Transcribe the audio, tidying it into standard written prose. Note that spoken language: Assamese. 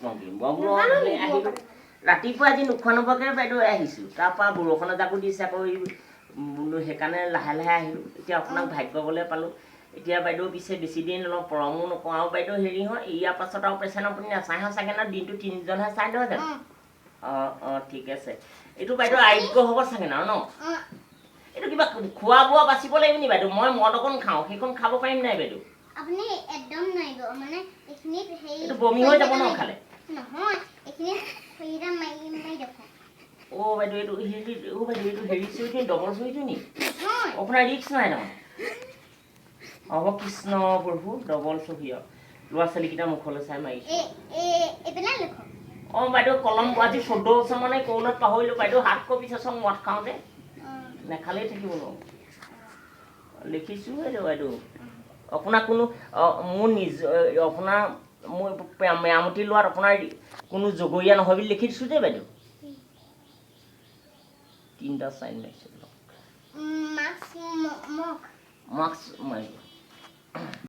লওঁগৈ। মই বোলো নাজানো অ, নিদিব আহিলোঁ। পাৰে। ৰাতিপুৱা আজি নোখোৱা নোবোৱাকৈ বাইদেউ আহিছোঁ। তাৰপৰা বৰষুণ এজাকো দিছে আকৌ, এই বোলো সেইকাৰণে লাহে লাহে আহিলোঁ। এতিয়া আপোনাক ভাগ্য বলে পালোঁ। এতিয়া বাইদেউ পিছে বেছি দিন অলপ পলমো নকৰোঁ আৰু বাইদেউ। হেৰি হয়, ইয়াৰ পাছত আৰু পেচেণ্ট আপুনি নাচাইহে চাগে ন? দিনটো তিনিজনহে চাই নহয় জানো? অঁ। অঁ, ঠিক আছে। এইটো বাইদেউ আৰোগ্য হ'ব চাগে ন? অঁ। এইটো কিবা খোৱা বোৱা বাচিব লাগিব নি বাইদেউ? মই মদ অকণ খাওঁ, সেইকণ খাব পাৰিম নাই বাইদেউ? আপুনি একদম নোৱাৰিব। মানে এইখিনিত হেৰি এইটো বমি হৈ যাব ন খালে? নহয়, এইখিনিত খৰি এটা মাৰি মাৰি দেখোন। অ' বাইদেউ, এইটো হেৰি, অ' বাইদেউ, এইটো হেৰি চুইটো ডবল চুইটো নি? নহয়। আপোনাৰ ৰিস্ক নাই তাৰমানে। হ'ব, কৃষ্ণ প্ৰভু, ডবল চহী আৰু ল'ৰা ছোৱালীকেইটা মুখলৈ চাই মাৰিছোঁ। এই এই এইপিনে লিখক। অঁ বাইদেউ, কলম আজি 14 বছৰ মানে কৰোণাত পাহৰিলোঁ বাইদেউ। হাত কপিছে চব মদ খাওঁতে। নেখালেই থাকিব নোৱাৰোঁ। লিখিছোঁ বাইদেউ। আপোনাৰ কোনো মোৰ নিজ আপোনাৰ মোৰ মেৰামতি লোৱাত আপোনাৰ কোনো জগৰীয়া নহয় বুলি লিখি দিছোঁ দেই বাইদেউ। তিনিটা চাইন মাৰিছোঁ। মাস্ক মোক মাস্ক মাৰিব।